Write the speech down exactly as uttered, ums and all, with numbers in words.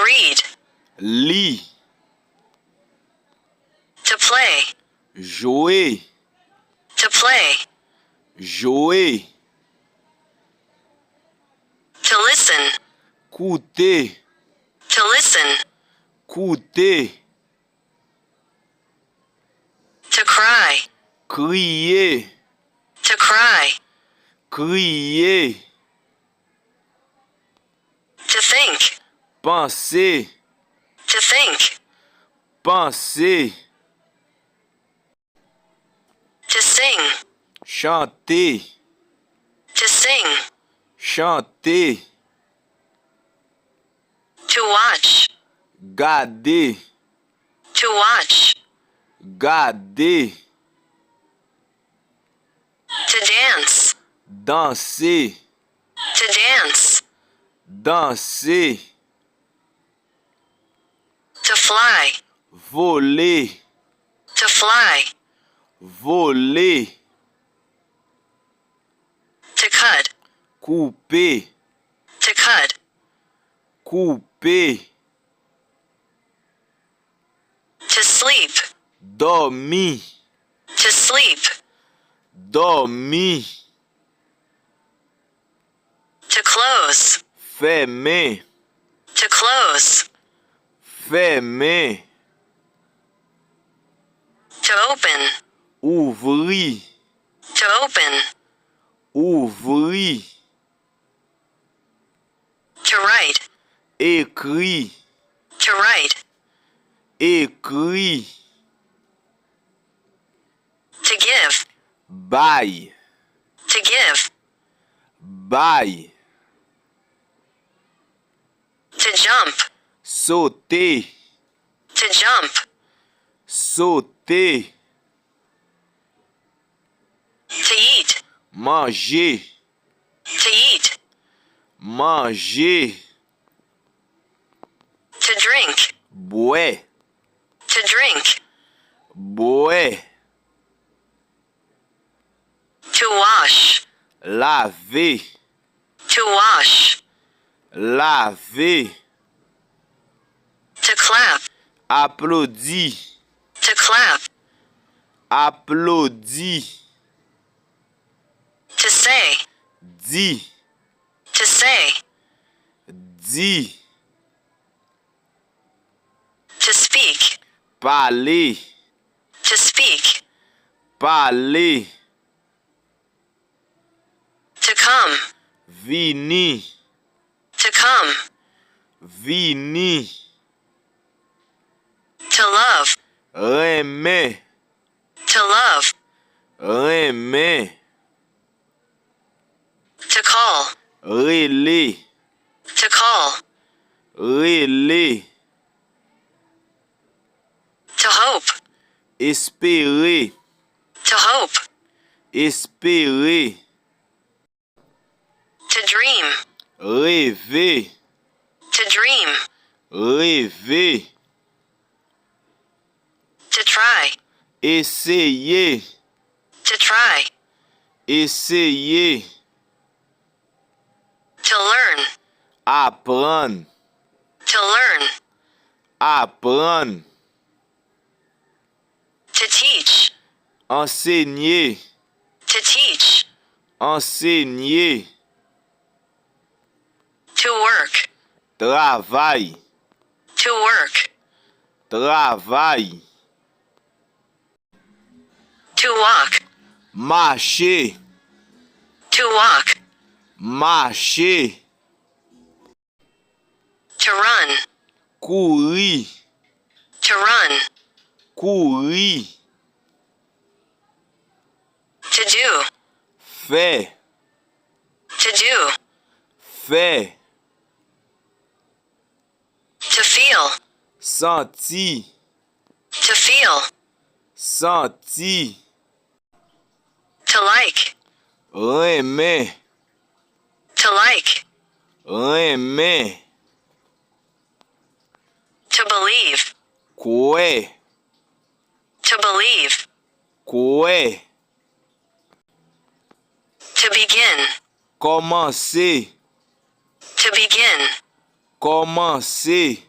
Read. Li. To play. Jwe. To play. Jwe. To listen. Koute. To listen. Koute. To cry. Kriye. To cry. Kriye. To think. Panse. To think. Panse. To sing. Chante. To sing. Chante. To watch. Gade. To watch. Gade. To dance. Danse. To dance. Danse. To fly. Vole. To fly. Vole. To cut. Koupe. To cut. Koupe. To sleep. Dòmi. To sleep. Dòmi. To close. Fèmen. To close. Fèmen. To open. Ouvri. To open. Ouvri. To write. Ekri. To write. Ekri. To give. Bay. To give. Bay. To jump. Sote. To jump. Sote. To eat. Manje. To eat. Manje. To drink. Bwè. To drink. Bwè. To wash. Lave. To wash. Lave. To clap. Aplodi. To clap. Aplodi. To say. Di. To say. Di. To speak. Pale. To speak. Pale. To come. Vini. To come. Vini. To love. Renmen. To love. Renmen. To call. Rele. To call. Rele. To hope. Espere. To hope. Espere. To dream. Reve. To dream. Reve. To try. Eseye. To try. Eseye. To learn. Aprann. To learn. Aprann. To teach. Ansenye. To teach. Ansenye. To work. Travay. To work. Travay. To walk. Mache. To walk. Mache. To run. Kouri. To run. Kouri. To do. Fè. To do. Fè. To feel. Santi. To feel. Santi. To like. Renmen. To like. Renmen. To believe. Kwè. To believe. Kwè. To begin. Kòmanse. To begin. Kòmanse.